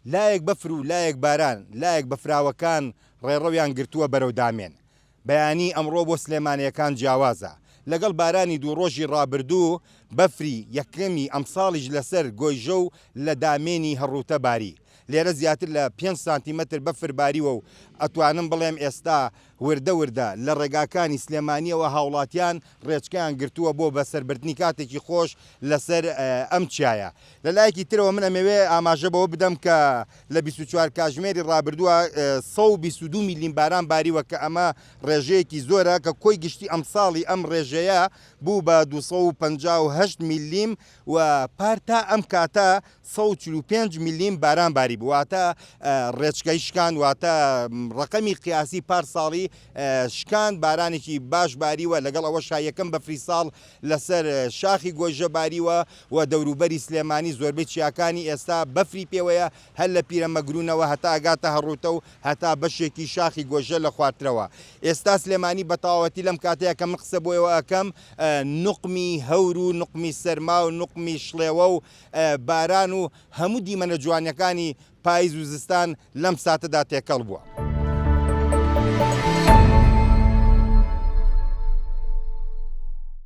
لایەک بەفر و لایەک باران، لایەک بەفراوەکان ڕێڕەویان گرتووە بەرەو دامێن. بەیانی ئەمڕۆ بۆ سلێمانییەکان جیاوازە. لەگەڵ بارانی دوو ڕۆژی ڕابردوو، بەفری یەکەمی ئەمساڵیش لەسەر گۆیژە و لە دامێنی هەڕووتە باری. لێرە زیاتر لە پێنج سانتیمەتر بەفر باریوە و ئەتوانم بڵێم ئێستا وردە وردە لە ڕێگاکانی سلێمانییەوە هاوڵاتیان ڕێچکەیان گرتووە بۆ بەسەربردنی کاتێکی خۆش لەسەر ئەم چیایە. لە لایەکی ترەوە من ئەمەوێ ئاماژە بەوە بدەم کە لە 24 کاژمێری ڕابردووە 122 میلیم باران باریوە کە ئەمە ڕێژەیەکی زۆرە کە کۆی گشتی ئەمساڵی ئەم ڕێژەیە بوو بە 258 میلیم و پار تا ئەم کاتە 145 میلیم باران باریبوو واتە ڕێچکەی شکاند واتە ڕەقەمی قیاسی پار ساڵی شکاند بارانێکی باش باریوە لەگەڵ ئەوەشا یەکەم بەفری ساڵ لەسەر شاخی گۆیژە باریوە و دەوروبەری سلێمانی زۆربەی چیاکانی ئێستا بەفری پێوەیە هەر لە پیرەمەگرونەوە هەتا ئەگاتە هەڕوتە و هەتا بەشێکی شاخی گۆیژە لە خوارترەوە ئێستا سلێمانی بەتەواوەتی لەم کاتەیە کە من قسە بۆیەوە ئەکەم نوقمی هەور و نوقمی سەرما و نوقمی شڵێوە و باران و هەموو دیمەنە جوانیەکانی پایز و زستان لەم ساتەدا تێکەڵ بووە.